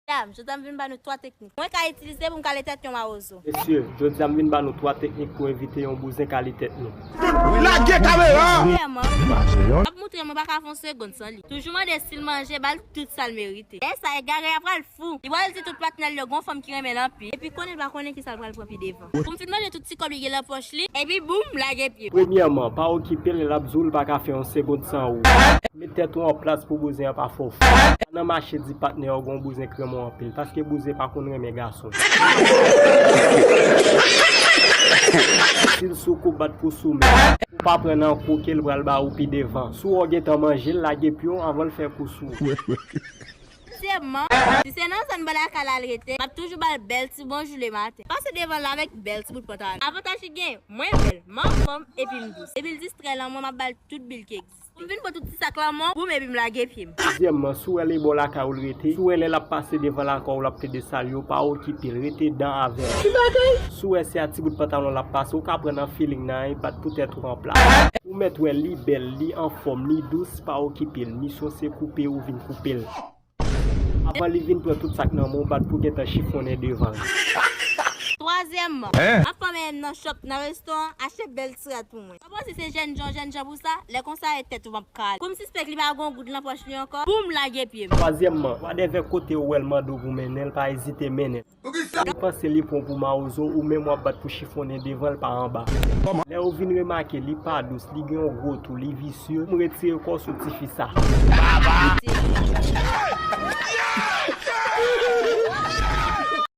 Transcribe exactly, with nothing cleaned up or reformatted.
Medam, jodi a m vin ba nou twa teknik mwen ka itilize pou m kale tèt yon mawozo. Mesye, jodi a m vin ba nou twa teknik pou evite yon bouzen kale tèt nou. Lage kamera! Premyèman, m ap moutre mwen pa ka fè yon segonn san li. Toujou mande si l manje, ba l tout sa l merite. Lè sa egare a pral fou. Li pral di tout patnè l yo gon fanm ki renmen l anpil. Epi konnen l pa konnen kisa l pral pran pi devan. Pou m fin manje tout ti kòb li gen nan pòch li, epi boum, lage pye m. Premyèman, pa okipe l, lè l ap di w l pa ka fè yon segonn san ou. Met tèt ou an plas pou bouzen an pa fè w fou. Pa nan mache di patnè w gon bouzen k renmen w anpil, paske bouzen pa konn renmen gason. Si l sou kou, bat pou sou men. Ou pa pran nan kou ke l pral ba ou pi devan. Si w gentan manje l, lage pye w anvan l fè kou sou ou. Dezyèmman, si se nan zòn bò lakay la l rete, m ap toujou ba l bèl ti bonjou lematen. Pase devan l avèk bèl ti bout pantalon. Avantaj li gen, mwen bèl, m anfòm, epi m dous. Depi l distrè l an mwen, m ap ba l tout bil ki egziste. M vin pran tout ti sak lan mwen, boum, epi m lage pye m. Dezyèmman, si w wè li bò lakay ou l rete, si w wè lè l ap pase devan lakay ou l ap plede salye w, pa okipe l, rete dan avè l. Si w wè se a ti bout pantalon l ap pase, ou ka pran nan feeling nan e bat pou tèt ou an plas. Ou mèt wè li bèl, li anfòm, li dous, pa okipe l. Misyon se koupe ou vin koupe l. Avan li vin pran tout sak nan men w, bat pou gentan chifonnen devan l. Twazyèmman, m ap fè men m nan shop, nan restoran, achte bèl ti rad pou mwen. Ou panse se jènjan w jènjan pou sa? Lè konsa e tèt ou m ap kale. Kou m sispèk li pa gon goud nan pòch li ankò, boum, lage pye m. Twazyèmman, wadèvè kote ou wè l mande w pou mennen l, pa ezite mennen l. Li panse li pran w pou mawozo, ou menm w ap bat pou chifonnen devan l pa anba. Lè ou vin remake li pa dous, li gen yon gwo tou, li visye, m retire kò sou tifi sa.